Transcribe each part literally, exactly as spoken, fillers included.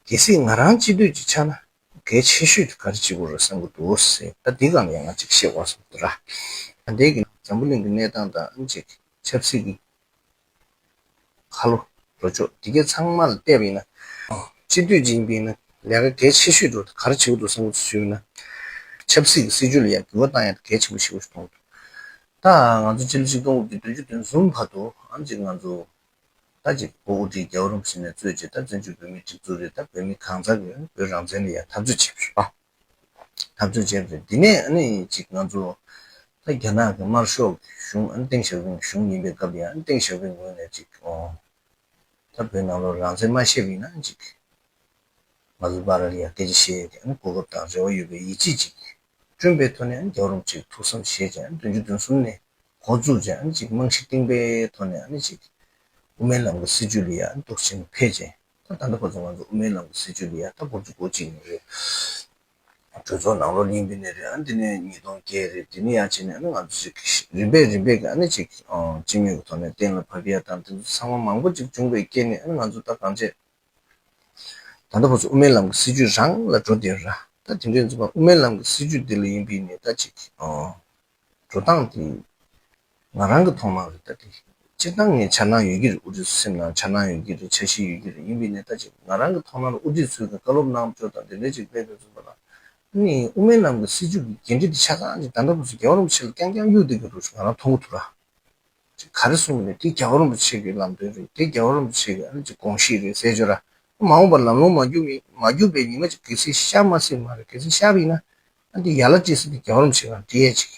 གལ་སྲིད་ང་རང་སྤྱི་འཐུས་ཅིག་ཆགས་ན་གལ་ཆེ་ཤོས་དེ་ག་རེ་བྱེད་དགོས་རེད་བསམ་གྱི་འདུག་ཟེར། ད་འདི་སྒང་ལ་ཡང་ང་ཅིག་བཤད་དགོས་བསམ་གྱི་འདུག་ར། ད་འདི་གི་འཛམ་བུ་གླིང་གི་གནས་སྟངས་དང་ཨ་ནི་ཅིག་ཆབ་སྲིད་ཀྱི་ཁ་ལོ་རོ་ཅོག་དེ་གའི་ཚང་མ་ལ་བལྟས་པ་ཡིན་ན། སྤྱི་འཐུས་ཅིག་ཡིན་པ་ཡིན་ན་ལས་ཀ་གལ་ཆེ་ཤོས་དེ་ག་རེ་བྱེད་དགོས་འདུག་བསམ་གྱི་འདུག་ཞུས་ན། ཆབ་སྲིད་ཀྱི་སྲིད་ཇུས་ལ་ཡང་འགྱུར་བ་བཏང་ཡ་དེ་གལ་ཆེན་པོ་ཞིག་མཐོང་འདུག་ད་ང་ཚོ་སྤྱི་ལོ་ཆིག་སྟོང་དགུ་བརྒྱ་བདུན་ཅུ་དོན་གསུམ་བར་དུ་ཨ་ནི་ཅིག་ང་ཚོ་ད་ཅིག་འགོ་དབུ་ཁྲིད་རྒྱལ་བ་རིན་པོ་ཆེ་ནས་གཙོས་བྱས་ད་བཙན་བྱོལ་བོད་མིའི་སྒྲིག་འཛུགས་རེད། ད་བོད་མི་གང་ཟག་གིས་བོད་རང་བཙན་ལ་ཡང་འཐབ་རྩོད་བྱས་པ་རེད་པ། འཐབ་རྩོད་བྱས་པ་རེད། དེ་ནས་ཨ་ནི་ཅིག་ང་ཚོ་ད་རྒྱ་ནག་གི་དམར་ཤོག་གི་གཞུང་ཨ་ནི་ཏེང་ཞའོ་ཕིང་གཞུང་ཡིན་པའི་སྐབས་ལ་ཡང་ཨ་ནི་ཏེང་ཞའོ་ཕིང་ངོས་ནས་ཅིག་ཨོ། ད་བོད་ནང་ལོགས་རང་བཙན་མ་བཤད་པ་ཡིན་ན་ཅིག་ང་ཚོ་བར་ལ་ཡང་སྐད་ཆ་བཤད་ཡས་ཀྱི་ཨ་ནི་གོ་སྐབས་དང་རེ་བ་ཡོད་པའི་ཡིད་ཆེས་ཅིག་བསྐྲུན་པའི་ཐོག་ནས་ཨ་ནི་རྒྱལ་བ་རིན་པོ་ཆེ་ཐུགས་བསམ་བཞེས་བྱས་ཨ་ནི་བདུན་ཅུ་དོན་གསུམ་ནས་འགོ་བཙུགས་བྱས་ཨ་ནི་ཅིག་རྨང་གཞི་བཏིང་པའི་ཐོག་ནས་ཨ་ནི་ཅིག་དབུ་མའི་ལམ་གྱི་སྲིད་བྱུས་ལ་ཡང་ཨ་ནི་གཏུག་ཆེན་ཕེབས་བྱས། ད་ད་ལྟ་ཁོ་ཚོ་ང་ཚོ་དབུ་མའི་ལམ་གྱི་སྲིད་བྱུས་ལ་ཡང་ད་འགོ་བཙུགས་འགོ་བཙུགས་ནས་རེད། གྲོས་ཚོགས་ནང་ལོགས་ལ་ཡིན་པ་ནས་རེད། ཨ་ནི་དེ་ནས་ཉིས་སྟོང་བརྒྱད་རེད། དེ་ནས་ཡར་བྱས་ནས་ཨ་ནི་ང་ཚོ་ཅིག་རིམ་པས་རིམ་པས་ཀྱི་ཨ་ནི་ཅིག་ཨོ་སྤྱི་མོས་ཀྱི་ཐོག་ནས་གཏན་ལ་ཕབ་ཡ་དང་དེ་ཚོ་ཚང་མ་མང་པོ་ཅིག་བྱུང་བའི་རྐྱེན་ནས་ཨ་ནི་ང་ཚོ་ད་གང་བྱས། ད་ལྟ་ཁོ་ཚོ་དབུ་མའི་ལམ་གྱི་སྲིད་བྱུས་རང་ལ་འགྲོ་བསྡད་ཡོད་ར། ད་དེ་འདྲའི་ཚོ་དབུ་མའི་ལམ་གྱི་སྲིད་བྱུས་འདི་ལ་ཡིན་པའི་ནས་ད་ཅིག་ཨོ། འགྲོ་སྟངས་དེ་ང་རང་གི་མཐོང་སྣང་རེད། ད་དེ་སྤྱིར་བཏང་ངས་འཆར་སྣང་ཡོད་ཀྱི་རེད། དབུ་ཁྲིད་ཚོ་སེམས་ནང་འཆར་སྣང་ཡོད་ཀྱི་རེད། འཆར་གཞི་ཡོད་ཀྱི་རེད། ཡིན་པས་ནས་ད་ཅིག་ང་རང་གི་མཐོང་སྣང་ལ་དབུ་ཁྲིད་ཚོས་ཀྱི་བཀའ་སློབ་གནང་ཕྱོགས་དང་དེ་འདྲ་ཅིག་སླེབས་དུས་ཙམ་པ་ལ་ནི་དབུ་མའི་ལམ་གྱི་སྲིད་བྱུས་ཀྱི་འགན་འཁྲི་དེ་ཆ་ཚང་ཅིག་ད་ལྟ་བར་དུ་རྒྱལ་བ་རིན་པོ་ཆེ་ལ་རྐྱང་རྐྱང་གཡུག་བསྡད་ཀྱི་རེད་ང་རང་མཐོང་གི་འདུག་ར། ཅིག་ག་རེ་གསུངས་ནས་དེ་རྒྱལ་བ་རིན་པོ་ཆེ་གི་ལམ་སྟོན་རེད། དེ་རྒྱལ་བ་རིན་པོ་ཆེ་གི་ཨ་ནི་ཅིག་དགོངས་གཞི་རེད་ཟེར་ཆོག་ར། མ་འོངས་པར་ལམ་ལྷོང་མ་རྒྱུག་མི་མ་རྒྱུག་པའི་ཉི་མ་ཅིག་གལ་སྲིད་ཤར་མ་སྲིད་མ་རེད། གལ་སྲིད་ཤར་བ་ཡིན་ན་ཨ་འདི་ཡར་ལ་ཅི་ཟེར་དེ་རྒྱལ་བ་རིན་པོ་ཆེ་ལ་འདྲི་ཡས་ཅིག་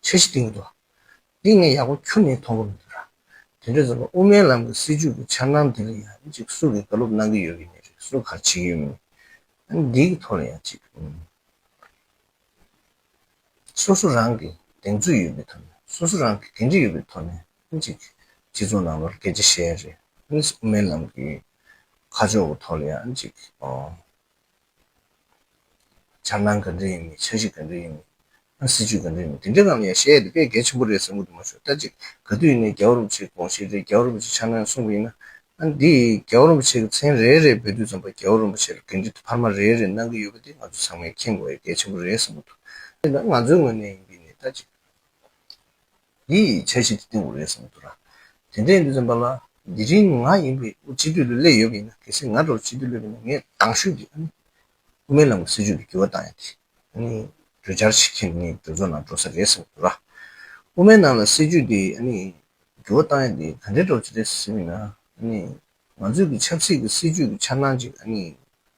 འཆར་གཞི་བཏིང་གི་འདུག་འདི་ངས་ཡག་པོ་ཁྱོན་ནས་མཐོང་གི་མི་འདུག་ར། དེ་འདྲ་ཟེར་བ་དབུ་མའི་ལམ་གྱི་སྲིད་བྱུས་ཀྱི་འཆར་སྣང་འདི་ལ་ཡང་ཅིག་སུ་གིས་བཀའ་སློབ་གནང་གི་ཡོད་ཀྱི་ནི་རེད། སུ་ག་རེ་བྱེད་ཀྱི་ཡོད་མིན་ཨ་འདི་གི་ཐོག་ལ་ཡང་ཅིག་ཨུམ། སོ་སོ་རང་གི་གདེང་ཚོད་ཡོད་པའི་ཐོག་ནས་སོ་སོ་རང་གི་འགན་འཁྲི་ཡོད་པའི་ཐོག་ནས་ཅིག་སྤྱི་ཚོགས་ནང་ལ་སྐད་ཆ་བཤད་རེད། ཨ་ནི་དབུ་མའི་ལམ་གྱི་ཁ་ཕྱོགས་ཀྱི་ཐོག་ལ་ཡང་ཅིག་འཆར་སྣང་ག་འདྲ་ཡིན་མིན་འཆར་གཞི་ག་འདྲ་ཡིན་མིན་ཨ་ནི་སྲིད་ཇུས་ག་འདྲ་ཡིན་མིན་དེ་འདྲའི་སྒང་ལ་ཡང་བཤད་ཡ་དེ་དཔེ་གལ་ཆེན་པོ་རེད་བསམ་གྱི་འདུག་མ་གཞི་ད་ཅིག་ག་དུས་ཡིན་ནའི་རྒྱལ་བ་རིན་པོ་ཆེའི་དགོངས་གཞི་རེད། རྒྱལ་བ་རིན་པོ་ཆེའི་འཆར་སྣང་གསུངས་པ་ཡིན་ན། ཨ་ནི་འདི་རྒྱལ་བ་རིན་པོ་ཆེ་གི་མཚན་རེ་རེ་འབོད་དུས་ཙམ་པ་རྒྱལ་བ་རིན་པོ་ཆེ་ལ་འགན་འཁྲི་འཕར་མ་རེ་རེ་གནང་གི་ཡོད་པ་དེ་ང་ཚོ་ཚང་མས་མཁྱེན་དགོས་ཡ་གལ་ཆེན་པོ་རེད་བསམ་གྱི་འདུག་དེ་ལ་ང་ཚོའི་ངོས་ནས་ཡིན་པ་ཡིན་ནའི་ད་ཅིག་འདི་འཆར་གཞི་དེ་བཏིང་དགོས་རེད་བསམ་གྱི་འདུག་ར། དེ་འདྲ་ཡིན་དུས་ཙམ་པ་ལ་དེ་རིང་ང་ཡིན་པའི་སྤྱི་འཐུས་ལ་སླེབས་ཡོད་པ་ཡིན་ན། གལ་སྲིད་ང་འདྲ་བོ་སྤྱི་འཐུས་སླེབས་པ་ཡིན་ན་ངས་དང་ཤོས་དེ་ཨ་ནི་དབུ་མའི་ལམ་གྱི་སྲིད་ཇུས་ལ་འགྱུར་བ་བཏང་ཡ་དེ་ཨ་ནི་གྲོས་འཆར་ཞིག་འཁྱེར་ནས་གྲོས་ཚོགས་ནང་འགྲོ་ས་རེད་བསམ་གྱི་འདུག་ར། དབུ་མའི་ནང་ལ་སྲིད་ཇུས་དེ་ཨ་ནི་འགྱུར་བ་བཏང་ཡ་དེ་ག་འདྲའི་འདྲ་བོ་ཅིག་རེད་ཟེར་བ་ཡིན་ན། ཨ་ནི་ང་ཚོའི་གི་ཆབ་སྲིད་ཀྱི་སྲིད་ཇུས་ཀྱི་འཆར་སྣང་ཅིག་ཨ་ནི་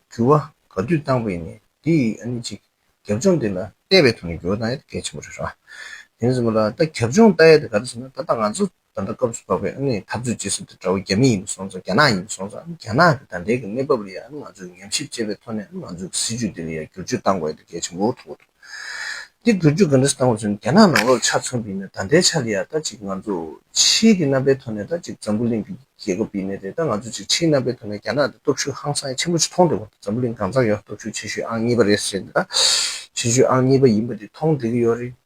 འགྱུར་བ་ག་དུས་བཏང་པ་ཡིན་ནའི་དེ་ཡིས་ཨ་ནི་ཅིག་རྒྱབ་ལྗོངས་དེ་ལ་བལྟས་པའི་ཐོག་ནས་འགྱུར་བ་བཏང་ཡ་དེ་གལ་ཆེན་པོ་རེད་ར། དེ་ཡིན་ཙམ་པ་ལ་ད་རྒྱབ་ལྗོངས་ལྟ་ཡ་དེ་ག་རེ་ཟེར་ན། ད་ལྟ་ང་ཚོ་ད་ལྟ་སྐབས་སུ་བབས་པའི་ཨ་ནི་འཐབ་རྩོད་བྱེད་ས་དེ་དགྲ་བོ་རྒྱ་མི་ཡིན་པ་སོང་ཙང་རྒྱ་ནག་ཡིན་པ་སོང་ཙང་ཨ་ནི་རྒྱ་ནག་གི་ད་ལྟའི་གི་གནས་བབ་ལ་ཡ་ཨ་ནི་ང་ཚོས་ཉམས་ཞིབ་བྱས་པའི་ཐོག་ནས་ཨ་ནི་ང་ཚོའི་གི་སྲིད་ཇུས་དེ་ལ་ཡ་བསྒྱུར་བཅོས་བཏང་དགོས་ཡ་དེ་གལ་ཆེན་པོ་མཐོང་གི་འདུག་དེ་བསྒྱུར་བཅོས་ག་འདྲ་ཞིག་བཏང་དགོས་ཟེར་ན། རྒྱ་ནག་ནང་ལོགས་ཆ་མཚོན་པ་ཡིན་ན་ད་ལྟའི་ཆ་ལ་ཡ་ད་ཅིག་ང་ཚོ་ཕྱིའི་གི་རྣམ་པའི་ཐོག་ནས་ད་ཅིག་འཛམ་བུ་གླིང་གི་རྒྱལ་ཁབ་ཡིན་ནའི་རེད། ད་ང་ཚོ་ཅིག་ཕྱིའི་རྣམ་པའི་ཐོག་ནས་རྒྱ་ནག་དེ་སྟོབས་ཤུགས་ཧང་སང་ཡ་ཆེན་པོ་ཅིག་མཐོང་བསྡད་ཡོད་རེད། འཛམ་བུ་གླིང་གང་ས་ཡོད་སྟོབས་ཤུགས་ཆེ་ཤོས་ཨང་གཉིས་པ་རེད་ཟེར་ནས་ད་ཆེ་ཤོས་ཨང་གཉིས་པ་ཡིན་པ་དེ་མཐོང་བསྡད་ཀྱི་ཡོད་རེད།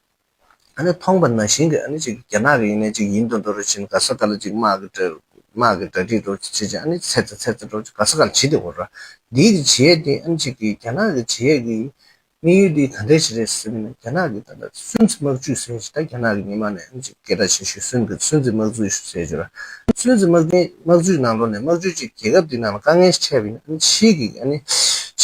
ཨ་ནི་མཐོང་བ་ནང་བཞིན་གྱི་ཨ་ནི་ཅིག་རྒྱ་ནག་གི་ཡིན་ནའི་ཅིག་ཡིན་མདོག་མདོག་རེ་བྱས་ནས་ག་ས་ག་ལ་ཅིག་དམག་གི་གྲ་དམག་གི་གྲ་སྒྲིག་འདྲ་བོ་ཅིག་བྱེད་ཅིག་ཨ་ནི་ཚེ་ཚ་ཚེ་ཚ་འདྲ་བོ་ཅིག་ག་ས་ག་ལ་བྱེད་བསྡད་ཡོད་རེད། འདི་གི་བྱེད་ཡས་དེ་ཨ་ནི་ཅིག་གི་རྒྱ་ནག་གི་བྱེད་ཡས་ཀྱི་དམིགས་ཡུལ་འདི་ག་འདྲས་ཞིག་རེད་ཟེར་བ་ཡིན་ན། རྒྱ་ནག་གི་ད་ལྟ་སུན་ཙི་དམག་ཇུས་ཟེར་ཞིག་ད་རྒྱ་ནག་གི་ཉི་མ་ནས་ཨ་ནི་ཅིག་སྐད་གྲགས་ཆེ་ཤོས་སུན་གི་སུན་ཙི་དམག་ཇུས་ཟེར་ཞིག་ར། སུན་ཙི་དམག་དམག་ཇུས་ནང་ལོགས་ནས་དམག་ཇུས་ཅིག་རྒྱལ་ཁབ་འདི་ནང་ལ་དཀའ་ངལ་ཞིག་འཕྲད་པ་ཡིན་ན་ཨ་ནི་ཕྱིའི་གི་ཨ་ནི་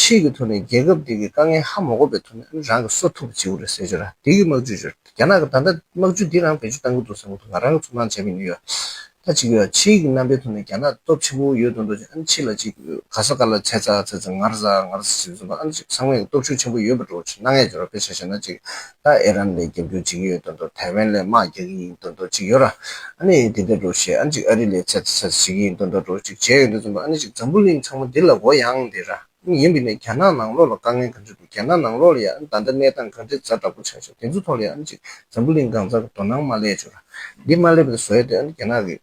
ཕྱིའི་གི་ཐོག་ནས་རྒྱལ་ཁབ་འདི་གི་དཀའ་ངལ་ཧ་མ་གོ་བའི་ཐོག་ནས་ཨ་ནི་རང་གི་སོ་ཐུབ་པ་བྱེད་དགོས་རེད་ཟེར་ཞིག་ར། འདི་གི་དམག་ཇུས་ཞིག་ར། རྒྱ་ནག་གི་ད་ལྟ་དམག་ཇུས་འདི་རང་བེད་སྤྱོད་གཏང་གི་འདུག་བསམ་གི་འདུག་ང་རང་གི་ཚོར་སྣང་བྱས་པ་ཡིན་ན་ཡོད། ད་ཅིག་ཡོད་ཕྱིའི་གི་རྣམ་པའི་ཐོག་ནས་རྒྱ་ནག་སྟོབས་ཆེན་པོ་ཡོད་མདོག་མདོག་ཅིག་ཨ་ནི་ཕྱི་ལ་ཅིག་ག་ས་ག་ལ་ཚེ་ཚ་ཚེ་ཚ་ངར་ཚ་ངར་ཚ་ཞིག་ཟེར་བ་ཨ་ནི་ཅིག་ཚང་མས་གི་སྟོབས་ཤུགས་ཆེན་པོ་ཡོད་པ་འདྲ་བོ་ཅིག་སྣང་ཡས་འབྱོར་བ་དཔེ་ཆ་བཞག་ན་ཅིག་ད་ཨི་རན་ལ་རྒྱབ་སྐྱོར་བྱེད་ཀྱི་ཡོད་མདོག་མདོག་ཐའེ་ཝན་ལ་དམག་རྒྱག་གི་ཡིན་མདོག་མདོག་ཅིག་ཡོད་ར། ཨ་ནི་དེ་འདྲ་འདྲ་བོ་བཤད་ཨ་ནི་ཅིག་ཨ་རི་ལ་ཚེ་ཚ་ཚེ་ཚ་བྱེད་ཀྱི་ཡིན་མདོག་མདོག་འདྲ་བོ་ཅིག་བྱས་ཡོད་དུས་ཙམ་པ་ཨ་ནི་ཅིག་འཛམ་བུ་གླིང་ཚང་མ་འདི་ལ་མགོ་ཡངས་བསྡད་ར། ཡིན་པ་ཡིན་ནའི་རྒྱ་ནག་ནང་ལོགས་ལ་དཀའ་ངལ་ག་འདྲ་འདུག་རྒྱ་ནག་ནང་ལོགས་ལ་ཡང་ད་ལྟ་གནས་སྟངས་ག་འདྲ་ཛ་དྲག་པོ་ཆགས་ཤག་དེ་ཚོ་ཐོག་ལ་ཡང་ཅིག་འཛམ་བུ་གླིང་གང་ཟག་གི་དོ་སྣང་མ་སླེབས་བྱུང་ར། འདི་མ་སླེབས་པའི་བཟོ་ཡ་དེ་ཨ་ནི་རྒྱ་ནག་གི་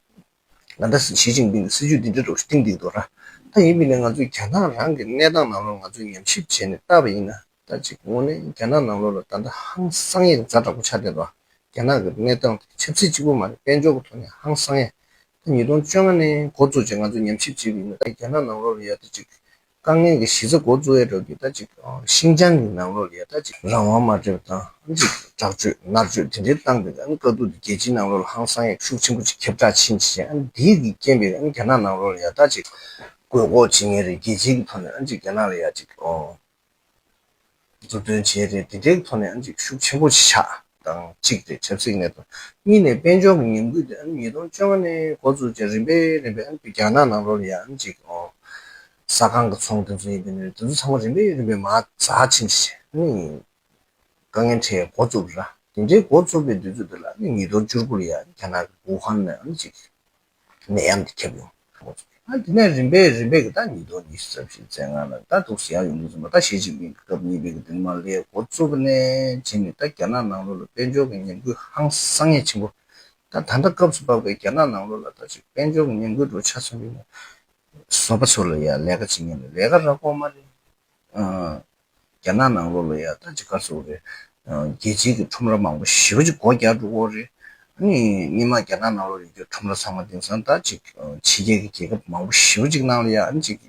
ད་ལྟ་ཞི་ཅིན་ཕིང་གི་སྲིད་ཇུས་འདི་འདྲ་འདྲ་བོ་ཞིག་བཏིང་བསྡད་འདུག་ར། ད་ཡིན་པ་ཡིན་ནའི་ང་ཚོས་རྒྱ་ནག་རང་གི་གནས་སྟངས་ནང་ལོགས་ང་ཚོས་ཉམས་ཞིབ་བྱས་ནས་བལྟས་པ་ཡིན་ན་ད་ཅིག་དངོས་གནས་རྒྱ་ནག་ནང་ལོགས་ལ་ད་ལྟ་ཧང་སང་ཡ་ཛ་དྲག་པོ་ཆགས་བསྡད་འདུག་རྒྱ་ནག་གི་གནས་སྟངས་དེ་ཆབ་སྲིད་གཅིག་པུ་མ་རེད། དཔལ་འབྱོར་གྱི་ཐོག་ནས་ཧང་སང་ཡ། ད་ཉིས་སྟོང་བཅོ་ལྔ་ནས་འགོ་བཙུགས་བྱས་ང་ཚོས་ཉམས་ཞིབ་བྱས་པ་ཡིན་ན་ད་རྒྱ་ནག་ནང་ལོགས་ལ་ཡ་ད་ཅིག་ དཀའ་ངལ་གྱི་གཞི་རྩ་འགོ་བཙུགས་ཡས་འགྲོ་གི་ད་ཅིག་ཤིན་ཅང་གི་ནང་ལོགས་ལ་ཡ་ད་ཅིག་རང་དབང་མ་སྤྲད་པ་དང་ཅིག་དྲག་སྤྱོད་མནར་གཅོད་དེ་འདྲའི་བཏང་པའི་ཨ་ནི་དཀའ་སྡུག་དེ་རྒྱལ་སྤྱིའི་ནང་ལོགས་ལ་ཧང་སང་ཡས་ཤུགས་ཆེན་པོ་ཅིག་ཁྱབ་བསྒྲགས་ཕྱིན་ཅི་བྱས། ཨ་ནི་དེའི་གི་རྐྱེན་པས་ཨ་ནི་རྒྱ་ནག་ནང་ལོགས་ལ་ཡ་ད་ཅིག་རྒོལ་འགོག་བྱེད་མཁན་རེད། རྒྱལ་སྤྱིའི་གི་ཐོག་ནས་ཨ་ནི་ཅིག་རྒྱ་ནག་ལ་ཡ་ཅིག་ཨོ། མཛུབ་སྟོན་བྱས་རེད། དེ་འདྲའི་ཐོག་ནས་ཨ་ཅིག་ཤུགས་ཆེན་པོ་ཞིག་ཆགས་དང་གཅིག་དེ་ཆབ་སྲིད་གནས་སྟངས། གཉིས་ནས་དཔལ་འབྱོར་གྱི་ཉམས་རྒུད་དེ་ཨ་ཉིས་སྟོང་བཅོ་ལྔ་ནས་འགོ་བཙུགས་བྱས་རིམ་པས་རིམ་པས་ཨ་རྒྱ་ནག་ནང་ལོགས་ལ་ཡ་ཨ་ཅིག་ཨོ་ས་ཁང་གི་ཚོང་དེ་ཚོ་ཡིན་པ་ནས་དེ་ཚོ་ཚང་མ་རིམ་པས་རིམ་པས་མར་འཛག་ཕྱིན་བྱས་ཨ་ནི་དཀའ་ངལ་འཕྲད་འགོ་བཙུགས་ར། དེ་འདྲའི་འགོ་བཙུགས་པའི་དུས་ཚོད་དེ་ལ་ཨ་ཉིས་སྟོང་བཅུ་དགུ་ལ་ཡ་རྒྱ་ནག་གི་ཝུ་ཧན་ནས་ཨ་ཅིག་ནད་ཡམས་དེ་ཁྱབ་ཡོང་། ཨ་དེ་ནས་རིམ་པས་རིམ་པས་ཀྱི་ད་ཉིས་སྟོང་ཉི་ཤུ་རྩ་བཞི་རྩ་ལྔ་ལ་ད་འདུག་སེ་ཡར་ཡོང་དུས་ཙམ་པ་ད་ཞི་ཅིན་ཕིང་གི་སྐབས་གཉིས་པའི་གི་དེ་མ་ལས་འགོ་བཙུགས་པ་ནས་བྱས་ནས་ད་རྒྱ་ནག་ནང་ལོགས་ལ་དཔལ་འབྱོར་གྱི་ཉམས་རྒུད་ཧང་སང་ཡས་ཆེན་པོ། ད་ད་ལྟ་སྐབས་སུ་བབས་པའི་རྒྱ་ནག་ནང་ལོགས་ལ་ད་ཅིག་དཔལ་འབྱོར་གྱི་ཉམས་རྒུད་འགྲོ་ཆ་ཚང་གི་བཟོ་པ་ཚོ་ལ་ཡ་ལས་ཀ་བྱེད་མཁན་ལ་ལས་ཀ་རག་གི་ཡོད་མ་རེད། རྒྱ་ནག་ནང་ལོགས་ལ་ཡ་ད་ཅི་ག་ཟེར་དགོས་རེད། རྒྱལ་སྤྱིའི་གི་ཁྲོམ་ར་མང་པོ་ཞེ་པོ་ཅིག་སྒོ་རྒྱག་འགྲོ་གི་ཡོད་རེད། ཨ་ནི་སྔོན་མ་རྒྱ་ནག་ནང་ལོགས་ཡོད་རྒྱུ་ཁྲོམ་ར་ཚང་མ་དེང་སང་ད་ཅིག་ཕྱི་རྒྱལ་གྱི་རྒྱལ་ཁབ་མང་པོ་ཞེ་པོ་ཅིག་ནང་ལ་ཡ་ཨ་ནི་ཅིག་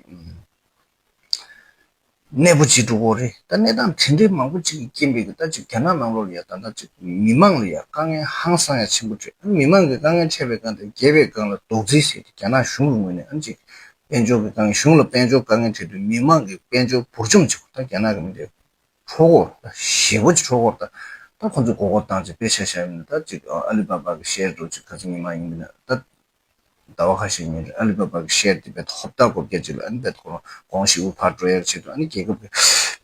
གནས་སྤོ་བྱེད་འགྲོ་གི་ཡོད་རེད། ད་གནས་སྟངས་དེ་འདྲའི་མང་པོ་ཅིག་གི་རྐྱེན་པས་གི་ད་ཅིག་རྒྱ་ནག་ནང་ལོགས་ལ་ཡ་ད་ད་ཅིག་མི་མང་ལ་ཡ་དཀའ་ངལ་ཧང་སང་ཡ་ཆེན་པོ་འཕྲད། ཨ་ནི་མི་མང་གི་དཀའ་ངལ་འཕྲད་པའི་སྒང་དེ་རྒྱལ་བའི་སྒང་ལ་རྡོག་རྫིས་བྱས་ཏེ་རྒྱ་ནག་གཞུང་གི་ངོས་ནས་ཨ་ནི་ཅིག་དཔལ་འབྱོར་གྱི་དཀའ་ངལ་གཞུང་ལ་དཔལ་འབྱོར་དཀའ་ངལ་འཕྲད་དུས་མི་མང་གི་དཔལ་འབྱོར་འབུར་འཇོམས་བྱེད་དགོས། ད་རྒྱ་ནག་གི་མི་དེ་འཕྲོག་གོ་ཞེ་པོ་ཅིག་འཕྲོག་གོ། ད་ད་ཁོ་ཚོས་མགོ་སྐོར་བཏང་ཅིག་དཔེ་ཆ་བཞག་ཡིན་ན་ད་ཅིག་ཨ་ལི་པ་པ་གི་ཤེར་འགྲོ་ཅིག་ག་ཚོད་ཉི་མ་ཡིན་མིན་ད་ཟླ་བ་ཁ་ཤས་ཉིན་རེ་ཨ་ལི་པ་པ་གི་ཤེར་དེ་བེད་ཧོབ་ཏ་གོ་བརྒྱ་ཅིག་ལ་ཨ་ནི་བེད་ཁོ་རང་གོང་ཞེ་པོ་ཕར་འགྲོ་ཡར་བྱེད་དུས་ཨ་ནི་རྒྱལ་ཁབ་ཀྱི་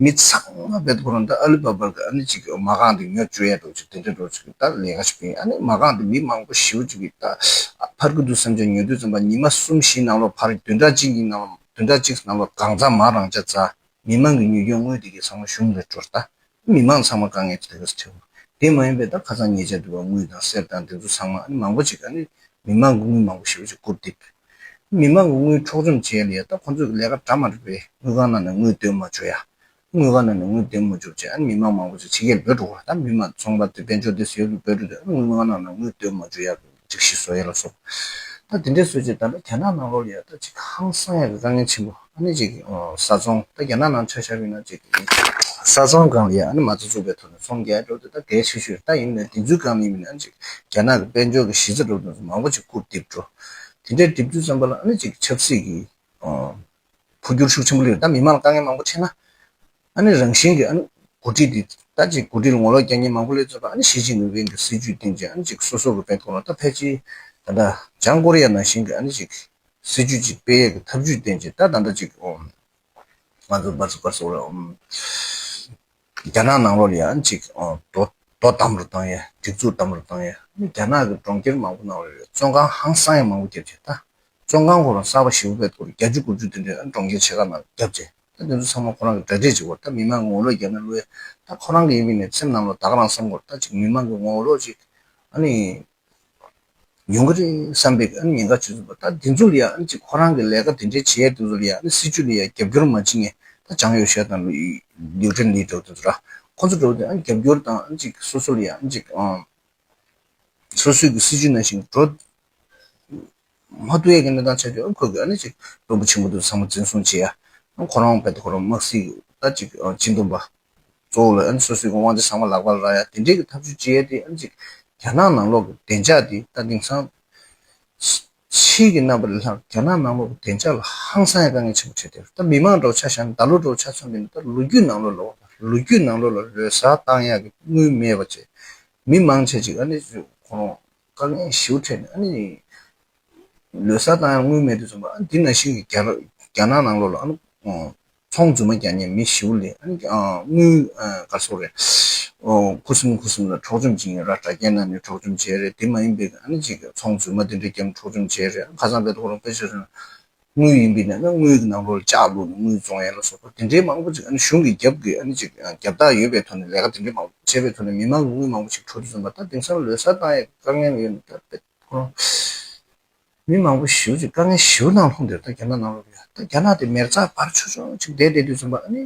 མི་ཚང་མ་བེད་ཁོ་རང་ད་ཨ་ལི་པ་པ་གི་ཨ་ནི་ཅིག་མ་རྐང་དེ་ཉོ་བཅུག་ཡ་འགྲོ་ཅིག་དེ་འདྲ་འགྲོ་ཅིག་ད་ལས་ཀ་ཞིག་བྱེད་ཨ་ནི་མ་རྐང་དེ་མི་མང་པོ་ཞེ་པོ་ཅིག་གིས་ད་ཕར་གི་འདུག་བསམ་བྱས་ཉོ་དུས་ཙམ་པ་ཉི་མ་གསུམ་བཞིའི་ནང་ལོགས་ཕར་བདུན་ཕྲག་གཅིག་གི་ནང་ལོགས་བདུན་ཕྲག་གཅིག་ནང་ལོགས་གང་ཚང་མ་རང་ཆ་ཚ། མི་མང་གི་ཉོ་རྒྱུ་དངུལ་དེ་གའི་ཚང་མ་གཞུང་ལ་སྤྲོད་ད། མི་མང་ཚང་མ་དཀའ་ངལ་དེ་ག་ཚོད་འཕྲད་འོང་། དེ་མ་ཡིན་པའི་ད་ཁ་སང་ཉེ་ཆར་དུ་བ་དངུལ་དང་གསེར་དང་དེ་ཚོ་ཚང་མ་ཨ་ནི་མང་པོ་ཅིག་ཨ་ནི་མི་མང་གི་དངུལ་མང་པོ་ཞེ་པོ་ཅིག་བསྐུར་ཏེ། མི་མང་གི་དངུལ་འཕྲོག་བཅོམ་བྱས་ལ་ཡ་ད་ཁོ་ཚོས་ལས་ཀ་འདྲ་མ་འགྲིག་པའི་དངུལ་ཁང་ནང་ནས་དངུལ་བཏོན་མ་བཅུག་ཡ། དངུལ་ཁང་ནང་ནས་དངུལ་བཏོན་མ་བཅུག་བྱས་ཨ་ནི་མི་མང་མང་པོ་ཅིག་ཕྱི་རྒྱལ་འབོད་འགྲོ་གི་རེད། ད་མི་མང་ཚོང་པ་དེ་དཔལ་འབྱོར་དེ་ཟེར་ལུགས་འབོད་འགྲོ་དུས་ཨ་ནི་དངུལ་ཁང་ནང་ནས་དངུལ་བཏོན་མ་བཅུག་ཡ། ཅིག་ཤི་སོ་ཡ་ལ་སོགས། ད་དེ་འདྲའི་བཟོས་རྗེས་ད་ལྟ་རྒྱ་ནག་ནང་ལོགས་ལ་ཡ་ད་ཅིག་ཧང་སང་ཡ་གི་དཀའ་ངལ་ཆེན་པོ་ཨ་ནི་ཅིག་ས་ཚོང་ད་རྒྱ་ནག་ནང་ཆ་བཞག་པ་ཡིན་ན་ཅིག་ས་ཚོང་སྒང་ལ་ཡ་ཨ་ནི་མ་རྩ་བཙུགས་པའི་ཐོག་ནས་ཚོང་རྒྱག་འགྲོ་དེ་ད་གལ་ཆེ་ཤོས་ད་ཡིན་ནའི་དེ་ཚོའི་སྒང་ནས་མིན་ན་ཅིག་རྒྱ་ནག་གི་དཔལ་འབྱོར་གྱི་གཞི་རྩ་འགྲོ་དོན་ཚོ་མང་པོ་ཅིག་རྐུབ་རྡིབ་འགྲོ། དེ་འདྲའི་རྡིབ་དུས་ཙམ་པ་ལ་ཨ་ནི་ཅིག་ཆབ་སྲིད་ཀྱི་འཕོ་འགྱུར་ཤུགས་ཆེན་པོ་སླེབས་ད་མི་མང་ལ་དཀའ་ངལ་མང་པོ་འཕྲད་ན། ཨ་ནི་རང་བཞིན་གྱིས་ཨ་ནི་འགོ་ཁྲིད་དེ་ད་ཅིག་འགོ་ཁྲིད་ལ་ངོ་ལོག་རྒྱག་མཁན་མང་པོ་སླེབས་ཚར་བ་ཨ་ནི་ཞི་ཅིན་ཕིང་གི་སྲིད་ཇུས་བཏིང་རྗེས་ཨ་ནི་ཅིག་སོ་སོ་གི་བེད་ཁོ་ན་ད་ཕལ་ཆེར་ད་ལྟ་བྱང་ཀོ་རི་ཡ་ནང་བཞིན་གྱི་ཨ་ནི་ཅིག་སྲིད་ཇུས་ཅིག་སྤེལ་ཡས་ཀྱི་ཐབས་ཇུས་བཏིང་རྗེས་ད་ད་ལྟ་ཅིག་ཨོ་ང་ཚོ་བར་སུ་བར་སུ་ཨོ་རྒྱ་ནག་ནང་ལོགས་ལ་ཡ་ཨ་ནི་ཅིག་ཨོ་རྡོ་རྡོ་དམ་རུ་བཏང་ཡས་སྒྲིག་འཛུགས་དམ་རུ་བཏང་ཡས་ཨ་ནི་རྒྱ་ནག་གི་གྲོང་ཁྱེར་མང་པོ་ནང་ལ་ཡ་བཙོན་ཁང་ཧང་སང་ཡས་མང་པོ་བརྒྱབ་རྗེས་ད། བཙོན་ཁང་ཁོ་རང་གསར་པ་ཞེ་པོ་བེད་ཁོ་རང་བརྒྱད་ཅུ་དགུ་བཅུ་དེ་འདྲའི་ཨ་གྲོང་ཁྱེར་ཆེ་ཁག་ནང་བརྒྱབ་རྗེས་ད་དེ་ཚོ་ཚང་མ་ཁོ་རང་གི་གྲ་སྒྲིག་བྱེད་དགོས་ད་མི་མང་གི་ངོ་ལོག་རྒྱག་ན་བློ་ཡ་ད་ཁོ་རང་གི་ཡིན་པའི་ནས་སེམས་ནང་ལ་ད་ག་རང་བསམ་དགོས་ད་ཅིག་མི་མང་གི་ངོ་ལོག་ཅིག་ཨ་ནི་ཡོང་གི་རེད་བསམ་པའི་ཨ་ནི་ཉེན་ཁ་ཆེ་ཚུལ་ད་དེ་ཚོ་ལ་ཡ་ཨ་ནི་ཅིག་ཁོ་རང་གི་ལས་ཀ་དེ་འདྲའི་བྱེད་ཡ་དེ་ཚོ་ལ་ཡ་ཨ་ནི་སྲིད་ཇུས་ལ་ཡ་རྒྱབ་སྐྱོར་མ་བྱེད་མཁན་ད་ཅང་ཡོ་ཤ་དང་ལིའུ་ཀྲིན་ལི་འདྲ་བོ་དེ་ཚོ་ར་ཁོ་ཚོ་འདྲ་བོ་དེ་ཨ་ནི་རྒྱབ་སྐྱོར་དང་ཨ་ནི་ཅིག་སོ་སོ་ལ་ཡ་ཨ་ནི་ཅིག་ཨ། སོ་སོའི་གི་སྲིད་ཇུས་ནང་བཞིན་འགྲོ་མ་ཐུབ་ཡས་ཀྱི་གནས་སྟངས་ཆགས་ཀྱི་ཨ་ཁོ་གི་ཨ་ནི་ཅིག་དཔོན་པོ་ཆེན་པོ་དེ་ཚང་མ་འཛིན་བཟུང་བྱེད་ཡ། ཁོ་རང་བེད་ཁོ་རང་དམག་སྲིད་ད་ཅིག་སྤྱི་འདོམས་པ་གཙོ་བོ་ལ་ཨ་ནི་སོ་སོའི་གི་དབང་ཆ་ཚང་མ་ལག་པར་རག་ཡ་དེ་འདྲའི་གི་ཐབས་ཇུས་བྱེད་ཡ་དེ་ཨ་ནི་ཅིག་རྒྱ་ནག་ནང་ལོགས་གི་བདེ་འཇགས་དེ་ད་དེང་སང་ཕྱིའི་གི་རྣམ་པ་ལས་ལྷག་རྒྱ་ནག་ནང་ལོགས་གི་བདེ་འཇགས་ལ་ཧང་སང་ཡ་དཀའ་ངལ་ཆེན་པོ་འཕྲད་དེ་ད་མི་མང་འདྲ་བོ་ཆ་བཞག་ན་ད་ལོ་འདྲ་བོ་ཆ་མཚོན་པ་ཡིན་ན་ད་ལོ་རྒྱུས་ནང་ལོགས་ལ་ལོ་རྒྱུས་ནང་ལོགས་ལ་ལོ་གསར་བཏང་ཡ་གི་དངུལ་མེད་པ་བྱས། མི་མང་ཆེ་ཅིག་ཨ་ནི་ཁོ་རང་དཀའ་ངལ་ཞེ་པོ་འཕྲད་ནས་ཨ་ནི་ལོ་གསར་བཏང་ཡང་དངུལ་མེད་དུས་ཙམ་པ་ཨ་ནི་འདི་ནང་བཞིན་གྱི་རྒྱ་ར་རྒྱ་ནག་ནང་ལོགས་ལ་ཨ་ནི་ཚོང་རྫུན་མ་རྒྱག་མཁན་མི་ཞེ་པོ་ལས་ཨ་ནི་དངུལ་ག་རེ་ཟེར་དགོས་རེད། ཁུ་སིམ་ཁུ་སིམ་ལ་འཕྲོག་བཅོམ་བྱེད་མཁན་ར་དྲ་རྒྱའི་ནང་ནས་འཕྲོག་བཅོམ་བྱས་རེད། དེ་མ་ཡིན་པའི་ཨ་ནི་ཅིག་ཚོང་རྫུན་མ་དེ་འདྲ་རྒྱབ་འཕྲོག་བཅོམ་བྱས་རེད། ཁ་སང་བལ་ཏོ་ཁོ་རང་དཔེ་ཆ་བཞག་ན། དངུལ་ཡིན་པས་ན་ན་དངུལ་གྱི་ནང་ལོགས་ལ་ལྕགས་བླུགས་ནས་དངུལ་བཙོང་ཡ་ལ་སོགས་པ་དེ་འདྲའི་མང་པོ་ཅིག་ཨ་ནི་གཞུང་གི་རྒྱབ་ཀྱི་ཨ་ནི་ཅིག་རྒྱབ་རྟགས་ཡོད་པའི་ཐོག་ནས་ལས་ཀ་དེ་འདྲའི་མང་པོ་བྱས་པའི་ཐོག་ནས་མི་མང་གི་དངུལ་མང་པོ་ཅིག་འཕྲོག་དུས་ཙམ་པ་ད་དེང་སང་ལོ་གསར་བཏང་ཡ་དཀའ་ངལ་ཡོད་ནི་ད་དཔེ་ཁོ་རང་མི་མང་པོ་ཞེ་པོ་ཅིག་དཀའ་ངལ་ཞེ་པོ་ནང་ལྷུང་བསྡད་ད་རྒྱ་ནག་ནང་ལོགས་ལ་ཡ་ད་རྒྱ་ནག་དེ་མེར་ཚག་བར་ཆོད་ཆོད་ཅིག་བསྡད་བསྡད་དུས་ཙམ་པ་ཨ་ནི།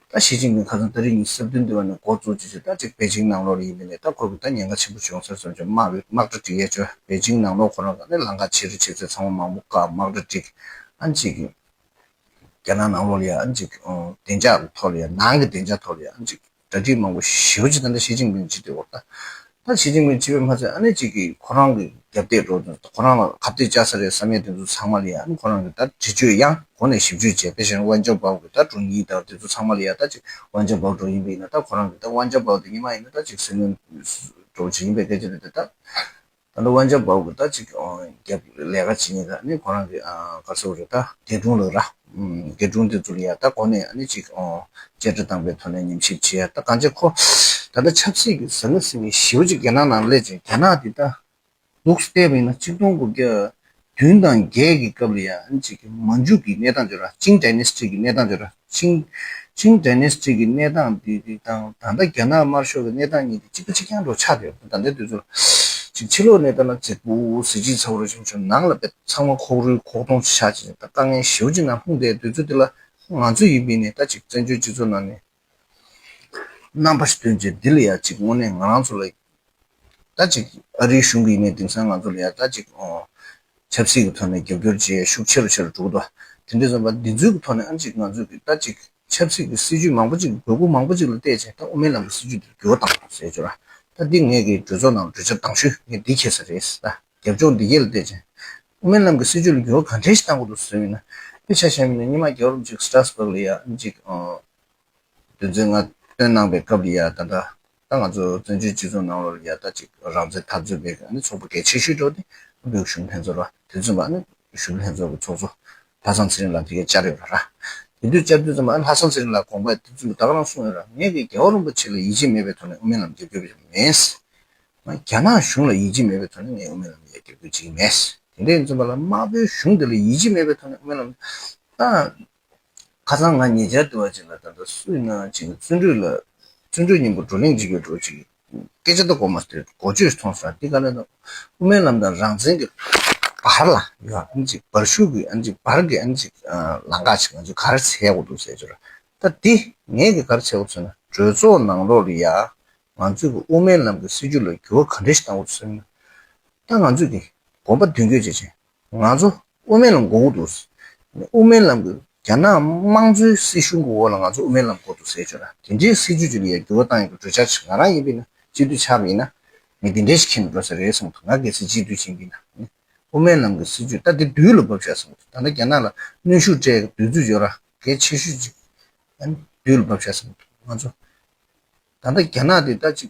ད་ཞི་ཅིན་ཕིང་ཁ་སང་ཏ་རིག་ཉི་ཤུ་རྩ་བདུན་དུ་བ་ནས་འགོ་བཙུགས་ཀྱི་ཅིག་ད་ཅིག་པེ་ཅིང་ནང་ལོགས་ལ་ཡིན་པ་ནས་ད་ཁོ་གི་ད་ཉེན་ཁ་ཆེན་པོ་བྱུང་ཟེར་སོང་ཅིག་དམག་དམག་གྲ་སྒྲིག་ཡས་ཅོ་པེ་ཅིང་ནང་ལོགས་ཁོ་རང་ག་ནས་ལམ་ཁ་ཕྱི་རུ་ཕྱི་ཚེ་ཚང་མ་མང་པོ་བཀག་དམག་གྲ་སྒྲིག་ཨ་ཅིག་གི་ རྒྱ་ནག་ནང་ལོགས་ལ་ཡ་ཨ་ནི་ཅིག་ཨ་བདེ་འཇགས་ཐོག་ལ་ཡ་ནང་གི་བདེ་འཇགས་ཐོག་ལ་ཡ་ཨ་ནི་ཅིག་གྲ་སྒྲིག་མང་པོ་ཞེ་པོ་ཅིག་ད་ལྟ་ཞི་ཅིན་ཕིང་བྱེད་འདོད་པ་ད། ད་ཞི་ཅིན་ཕིང་བྱེད་པའི་མ་ཚད་ཨ་ནི་ཅིག་གིས་ཁོ་རང་གི་རྒྱབ་གཏད་འགྲོ་ཁོ་རང་ལ་ཁ་གཏད་བཅག་ས་རེད་བསམ་ཡས་དེ་ཚོ་ཚང་མ་ལ་ཡ་ཨ་ནི་ཁོ་རང་གི་ད་འདྲི་གཅོད་ཡང་གོ་ནས་ཞིབ་དཔྱོད་བྱས། དེ་བཞིན་ཝན་ཅོ་པའོ་གི་ད་འགྲོ་ཉིན་ད་དེ་ཚོ་ཚང་མ་ལ་ཡ་ད་ཅིག་ཝན་ཅོ་པའོ་འགྲོ་ཡིན་པ་ཡིན་ན་ད་ཁོ་རང་གི་ད་ཝན་ཅོ་པའོ་དེ་ཉི་མ་ཡིན་ན་ད་ཅིག་སྲིད་བློན་འགྲོ་བྱེད་ཡིན་པའི་སྐད་ཆ་རེད་དེ་ད། ད་ལྟ་ཝན་ཅོ་པའོ་གི་ད་ཅིག་ཨ་རྒྱབ་ལས་ཀ་བྱེད་མཁན་ད་ནི་ཁོ་རང་གི་ཨ་ག་རེ་ཟེར་དགོས་རེད་ད་རྒྱལ་དྲུང་ལགས་ར། ཨུམ་རྒྱལ་དྲུང་དེ་ཚོ་ལ་ཡ་ད་གོ་ནས་ཨ་ནི་ཅིག་ཨ་བཅད་ཁྲ་བཏང་པའི་ཐོག་ནས་ཉམས་ཞིབ་བྱེད་ཡ་ད་གང་ཅི་ཁོ་ད་ལྟ་ཆབ་སྲིད་ཀྱི་ཟང་ངེ་ཟིང་ངེ་ཞེ་པོ་ཅིག་རྒྱ་ནག་ནང་སླེབས་ཅིང་རྒྱ་ནག་འདི་ད་ལུགས་སུ་བལྟས་པ་ཡིན་ན་ཆིག་སྟོང་དགུ་བརྒྱ་བདུན་དང་བརྒྱད་ཀྱི་སྐབས་ལ་ཡ་ཨ་ནི་ཅིག་གི་མན་ཇུ་གི་གནས་སྟངས་ཅིག་ར་ཅིང་ཌའི་ནེ་སི་ཊི་གི་གནས་སྟངས་ཅིག་ར། ཆིང་། ཆིང་ཌའི་ནེ་སི་ཊི་གི་གནས་སྟངས་འདི་འདི་དང་ད་ལྟ་རྒྱ་ནག་དམར་ཤོག་གི་གནས་སྟངས་གཉིས་འདི་གཅིག་པ་གཅིག་རྐྱང་འདྲ་ཆགས་བསྡད་ཡོད། ད་ལྟའི་དུས་ཚོད་ལ་ཅིག་ཕྱི་ལོགས་ནས་ལྟ་ན་མཛེས་པོ་གཟི་བརྗིད་ཚ་པོ་རེ་བྱུང་བྱུང་ནང་ལ་དཔེ་ཚང་མ་ཁོག་རུལ་ཁོག་སྟོང་ཆགས་ཅིག་ད་དཀའ་ངལ་ཞེ་པོ་ཅིག་ནང་ལྷུང་བསྡད་དུས་ཚོད་འདི་ལ་ང་ཚོ་ཡིན་པས་ནས་ད་ཅིག་བཙན་བྱོལ་སྤྱི་ཚོགས་ནང་ནས་རྣམ་པ་ཞིག་ཐོན་རྗེས་འདི་ལ་ཡ་ཅིག་དངོས་གནས་ང་རང་ཚོ་ལ་ད་ཅིག་ཨ་རིའི་གཞུང་གིས་ནས་དེང་སང་ང་ཚོ་ལ་ཡ་ད་ཅིག་ཨོ་ཆབ་སྲིད་ཀྱི་ཐོག་ནས་རྒྱབ་སྐྱོར་བྱེད་ཡ་ཤུགས་ཆེ་རུ་ཆེ་རུ་འགྲོ་གི་འདུག་དེ་འདྲ་ཙམ་པ་འདི་ཚོའི་གི་ཐོག་ནས་ཨ་ཅིག་ང་ཚོས་གི་ད་ཅིག་ཆབ་སྲིད་ཀྱི་སྲིད་ཇུས་མང་པོ་ཅིག་འབོད་སྐུལ་མང་པོ་ཅིག་ལ་བལྟས་བྱས་ད་དབུ་མའི་ལམ་གྱི་སྲིད་ཇུས་འདིར་འགྱུར་བ་བཏང་དགོས་ཟེར་ཅོ་ར། ད་འདི་ངས་གི་གྲོས་ཚོགས་ནང་གྲོས་འཆར་དང་ཤོས་ངས་འདི་འཁྱེར་ས་རེད་ད་རྒྱབ་ལྗོངས་འདི་གས་ལ་བལྟས་བྱས་དབུ་མའི་ལམ་གྱི་སྲིད་ཇུས་ལ་འགྱུར་བ་ག་འདྲས་ཤིག་བཏང་དགོས་འདུག་ཟེར་བ་ཡིན་ན་དཔེ་ཆ་བཞག་པ་ཡིན་ན་སྔོན་མ་རྒྱལ་བ་རིན་པོ་ཆེ་གི་སི་ཊར་སི་བྷག་ལ་ཡ་ཨ་ཅིག་དོན་ཚན་ལྔ་བཏོན་གནང་པའི་སྐབས་ལ་ཡ་ད་ལྟ་ད་ང་ཚོ་བཙན་བྱོལ་སྤྱི་ཚོགས་ནང་ལོགས་ལ་ཡ་ད་ཅིག་རང་བཙན་འཐབ་རྩོད་པའི་ཨ་ནི་ཚོགས་པ་གལ་ཆེ་ཤོས་འགྲོ་དེ་བོད་གཞུང་ལྷན་ཚོགས་ལ་དེ་ཚོ་ཨ་ནི་གཞུང་ལྷན་ཚོགས་ཀྱི་ཚོགས་གཙོ་ལྷ་བཟང་ཚེ་རིང་ལགས་དེ་གའི་བཅར་ཡོད་ར་ར། དེ་དུས་བཅར་དུས་ཙམ་ཨ་ནི་ལྷ་བཟང་ཚེ་རིང་ལགས་དགོངས་པ་དེ་ཚོ་ད་ག་རང་གསུངས་ཡོད་ར། ངས་ཀྱི་རྒྱལ་བ་རིན་པོ་ཆེ་ལ་ཡིད་ཆེས་མེད་པའི་ཐོག་ནས་དབུ་མའི་ལམ་རྒྱབ་སྐྱོར་བྱས་མེད། རྒྱ་ནག་གཞུང་ལ་ཡིད་ཆེས་མེད་པའི་ཐོག་ནས་ངས་དབུ་མའི་ལམ་ཡ་རྒྱབ་སྐྱོར་བྱེད་ཀྱི་མེད། དེ་འདྲ་ཡིན་ཙམ་པ་ལ་དམར་པོའི་གཞུང་དེ་ལ་ཡིད་ཆེས་མེད་པའི་ཐོག་ནས་དབུ་མའི་ལམ་ད། ཁ་སང་ང་ཉེ་ཆར་དུ་བ་ཅིག་ལ་ད་ལྟ་སུ་ཡིན་ན་ཅིག་བརྩོན་འགྲུས་ལ་བརྩོན་འགྲུས་སྙིང་པོ་བགྲོ་གླེང་བྱེད་དགོས་འགྲོ་ཅིག་སྐད་ཆ་ད་གོ་མ་སྟེར་གོ་ཆོད་མཐོང་སོང་། འདི་ག་ལ་ན་དབུ་མའི་ལམ་དང་རང་བཙན་གྱི་བར་ལ་ཡོད་ཨ་ཅིག་བར་ཤུག་གི་ཨ་ཅིག་བར་གྱི་ཨ་ཅིག་ལམ་ཁ་ཅིག་ང་ཚོས་ག་རེ་འཚོལ་དགོས་འདུག་ཟེར་ཅོ་ར། ད་འདི་ངས་ཀྱི་ག་རེ་འཚོལ་དགོས་ཟེར་ན་གྲོས་ཚོགས་ནང་ལོགས་ལ་ཡ་ང་ཚོས་ཀྱི་དབུ་མའི་ལམ་གྱི་སྲིད་ཇུས་ལ་འགྱུར་བ་ག་འདྲ་ཞིག་བཏང་དགོས་འདུག་ཟེར་ན། ད་ང་ཚོས་ཀྱི་དགོངས་པ་མདུན་སྐྱོད་བྱེད་ཆེད་ང་ཚོ་དབུ་མའི་ལམ་དགོས་ཀྱི་འདུག་དབུ་མའི་ལམ་གྱི་རྒྱ་ནག་དམངས་གཙོའི་སྲིད་གཞུང་གི་འོག་ལ་ང་ཚོ་དབུ་མའི་ལམ་དགོས་འདུག་ཟེར་ཆོག་ན་དེ་འདྲའི་སྲིད་ཇུས་ཅིག་ལ་ཡང་འགྱུར་བ་བཏང་ཡག་གི་གྲོས་འཆར་ཞིག་ང་རང་ཡིན་པས་ན་སྤྱི་འཐུས་ཆགས་པ་ཡིན་ན་ངས་འདི་འདྲའི་ཞིག་འཁྱེར་ནས་འགྲོ་ས་རེད་བསམ་འདུག་ང་གལ་སྲིད་སྤྱི་འཐུས་ཡིན་པས་ན་དབུ་མའི་ལམ་གྱི་སྲིད་ཇུས་ད་འདི་དུས་ལ་བབས་ཤག་བསམ་འདུག་ད་ལྟ་རྒྱ་ནག་ལ་གནོན་ཤུགས་སྤྲད་ཡག་གི་དུས་ཚོད་ཡོད་ར་གལ་ཆེ་ཤོས་ཅིག་ཨ་ནི་དུས་ལ་བབས་ཤག་བསམ་འདུག་ང་ཚོ་ད་ལྟ་རྒྱ་ནག་འདི་ད་ཅིག་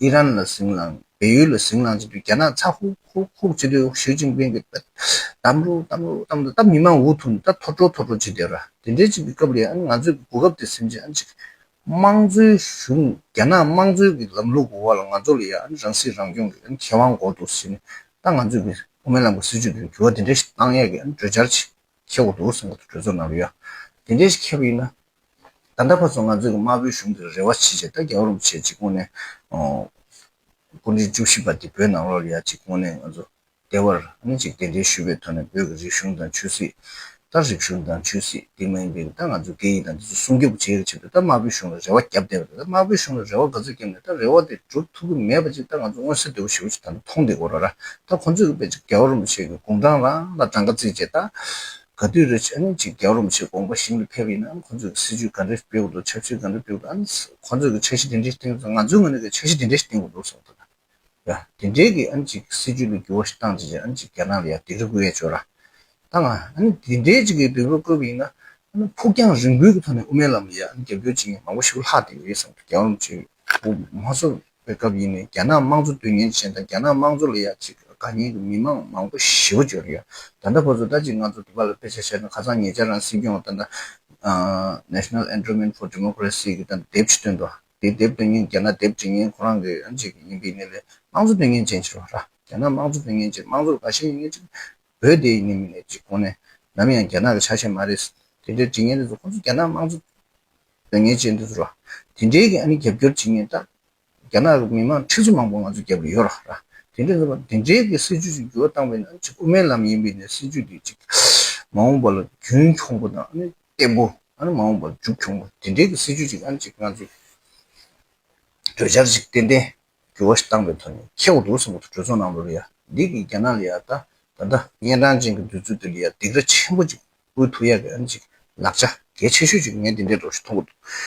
ཨི་རན་ལ་ཟིང་ལངས། བལ་ཡུལ་ལ་ཟིང་ལངས་བྱེད་དུས་རྒྱ་ནག་ཚ་ཧུག་ཧུག་ཧུག་བྱེད་དུས་ཞི་ཅིན་ཕིང་གིས་བསྡམ་རོགས་བསྡམ་རོགས་བསྡམ་རོགས་ད་མི་མང་འུ་ཐུག་ནས་ད་ཐོར་འགྲོ་ཐོར་འགྲོ་བྱེད་བསྡད་ར། དེ་འདྲའི་ཅིག་གི་སྐབས་ལ་ཡང་ང་ཚོའི་གོ་སྐབས་དེ་ཟིན་རྗེས་ཨ་ཅིག་དམངས་གཙོའི་གཞུང་རྒྱ་ནག་དམངས་གཙོའི་གི་ལམ་ལུགས་འོག་ལ་ང་ཚོ་ལ་ཡང་རང་སྲིད་རང་སྐྱོང་གི་ཁེ་དབང་དགོས་འདུག་ཟེར་ནས་ད་ང་ཚོའི་གི་དབུ་མའི་ལམ་གི་སྲིད་ཇུས་དེ་འགྱུར་བ་དེ་འདྲ་ཞིག་བཏང་ཡས་ཀྱི་གྲོས་འཆར་ཅིག་འཁྱེར་དགོས་འདུག་བསམ་གྱི་འདུག་གྲོས་ཚོགས་ནང་ལ་ཡ། དེ་འདྲའི་ཞིག་འཁྱེར་བ་ཡིན་ན། ད་ལྟ་བར་དུ་ང་ཚོས་ཀྱི་དམར་པོའི་གཞུང་འདིར་རེ་བ་བྱེད་བྱེད་ད་རྒྱལ་བ་རིན་པོ་ཆེ་གཅིག་དངོས་གནས། སྐུ་ཕྲེང་བཅུ་བཞི་པ་འདི་བོད་ནང་ལོགས་ལ་ཡ་གཅིག་དངོས་གནས་ང་ཚོ་བདེ་བར་ཨ་ནི་གཅིག་གདན་འདྲེན་ཞུས་པའི་ཐོག་ནས་བོད་ཀྱི་རིག་གཞུང་དང་ཆོས་སྲིད། ད་རིག་གཞུང་དང་ཆོས་སྲིད་འདི་མ་ཡིན་པའི་ད་ང་ཚོ་སྐད་ཡིག་དང་འདི་ཚོ་སྲུང་སྐྱོབ་བྱེད་ཀྱི་ཆེད་དུ་ད་དམར་པོའི་གཞུང་ལ་རེ་བ་བརྒྱབ་བསྡད་པ་རེད། ད་དམར་པོའི་གཞུང་ལ་རེ་བ་ག་ཚོད་བརྒྱབ་ནས་ད་རེ་བ་དེ་འགྲུབ་ཐུབ་ཀྱི་མེད་པ་ཅིག་ད་ང་ཚོ་མངོན་གསལ་དོད་པོ་ཞེ་པོ་ཅིག་ད་ལྟ་མཐོང་བསྡད་ཀྱི་ཡོད་རེད་ར། ད་ཁོང་ཚོས་ཀྱི་དཔེ་ཅིག་རྒྱལ་བ་རིན་པོ་ཆེ་གི་དགུང་གྲངས་རང་ལ་གྲངས་ཀ་བརྩིས་བྱས་ད། ག་དུས་རེ་བྱས་ནས་ཅིག་རྒྱལ་བ་རིན་པོ་ཆེ་དགོངས་པ་ཞིང་ལ་ཕེབས་པ་ཡིན་ན་ཁོང་ཚོས་ཀྱི་སྲིད་ཇུས་ག་འདྲ་སྤེལ་དགོས་འདུག་ཆབ་སྲིད་ག་འདྲ་སྤེལ་དགོས་འདུག་ཨ་ནི་ཁོང་ཚོས་ཀྱི་འཆར་གཞི་དེ་འདྲ་ཞིག་བཏིང་དགོས་འདུག་ང་ཚོའི་ངོས་ནས་ཀྱི་འཆར་གཞི་དེ་འདྲ་ཞིག་བཏིང་དགོས་འདུག་བསམ་འདུག་ཡ་དེ་འདྲའི་གི་ཨ་ནི་ཅིག་སྲིད་ཇུས་ལ་འགྱུར་བ་ཞིག་བཏང་བྱས་ཨ་ནི་ཅིག་རྒྱ་ནག་ལ་ཡ་སྡིགས་ར་སྐུལ་ཡས་བྱོས་ར། ད་ང་ཨ་ནི་དེ་འདྲའི་ཅིག་གི་སྡིགས་ར་བསྐུལ་བ་ཡིན་ན་ཨ་ནི་ཕུགས་རྒྱང་རིང་པོའི་གི་ཐོག་ནས་དབུ་མའི་ལམ་ལ་ཡ་ཨ་ནི་རྒྱབ་སྐྱོར་བྱེད་མཁན་མང་པོ་ཞིག་ལྷག་བསྡད་ཡོད་བསམ་འདུག་རྒྱལ་བ་རིན་པོ་ཆེ་སྐུ་མ་སོང་བའི་སྐབས་ཡིན་ནའི་རྒྱ་ནག་དམངས་གཙོ་དོན་གཉེར་བྱེད་དང་རྒྱ་ནག་དམངས་གཙོ་ལ་ཡ་ཅིག་དགའ་མཁན་གྱི་མི་མང་མང་པོ་ཞེ་པོ་ཅིག་ཡོད་རེད་ཡ། ད་ལྟ་བར་དུ་ད་ཅིག་ང་ཚོ་འདི་པ་ལ་དཔེ་ཆ་བཞག་ན་ཁ་སང་ཉེ་ཆར་རང་སྲིད་སྐྱོང་ད་ལྟ་National Endowment for Democracy་གི་ད་དེབ་ཅིག་བཏོན་འདུག་དེ་དེབ་བཏོན་མཁན་རྒྱ་ནག་དེབ་འབྲི་མཁན་ཁོ་རང་གི་ཨ་ཅིག་ཡིན་པའི་ནི་ལས་དམངས་གཙོ་དོན་གཉེར་ཅན་ཅིག་རེད་ར། རྒྱ་ནག་དམངས་གཙོ་དོན་གཉེར་ཅན་དམངས་གཙོ་ག་ཤེད་ཡིན་ངེས་ཅིག་བོད་དེ་ཡིན་ནི་མིན་ནས་ཅིག་གོང་ནས་ནམ་ཡང་རྒྱ་ནག་གི་ཆ་ཤས་མ་རེད། དེ་འདྲའི་འབྲི་མཁན་དེ་ཚོ་ཁོ་ཚོ་རྒྱ་ནག་དམངས་གཙོ་དོན་གཉེར་ཅན་དེ་ཚོ་ར། དེ་འདྲའི་གི་ཨ་ནི་རྒྱབ་སྐྱོར་བྱེད་མཁན་ད། རྒྱ་ནག་གི་མི་མང་ཁྲི་ཚོ་མང་པོ་ང་ཚོ་རྒྱབ་ལ་ཡོད་ར་ར། དེ་འདྲའི་ཚོ་དེ་འདྲའི་གི་སྲིད་ཇུས་ཅིག་འགྱུར་བ་བཏང་བས་ན་ཅིག་དབུ་མའི་ལམ་ཡིན་པས་ནས་སྲིད་ཇུས་དེ་ཅིག་མ་འོངས་པ་ལ་རྒྱུན་འཁྱོངས་པོ་དང་ཨ་ནི་བརྟན་པོ་ཨ་ནི་མ་འོངས་པ་མཇུག་འཁྱོངས་པོ་དེ་འདྲའི་གི་སྲིད་ཇུས་ཅིག་ཨ་ནི་ཅིག་ང་ཚོས་གྲོས་འཆར་ཅིག་ཏན་ཏན་འགྱུར་བ་ཞིག་བཏང་པའི་ཐོག་ནས་འཁྱེར་དགོས་འདུག་བསམ་གྱི་འདུག་གྲོས་ཚོགས་ནང་ལོགས་ལ་ཡ་འདི་གི་རྒྱ་ནག་ལ་ཡ་ད་ད་ལྟ་གཉན་འཕྲང་ཅན་གྱི་དུས་ཚོད་འདི་ལ་ཡ་སྡིགས་ར་ཆེན་པོ་ཅིག་དབུལ་ཐུབ་ཡ་གི་ཨ་ནི་ཅིག་ ལག་ཆ་གལ་ཆེ་ཤོས་ཅིག་ངས་འདི་འདྲའི་འདྲ་ཞིག་མཐོང་གི་འདུག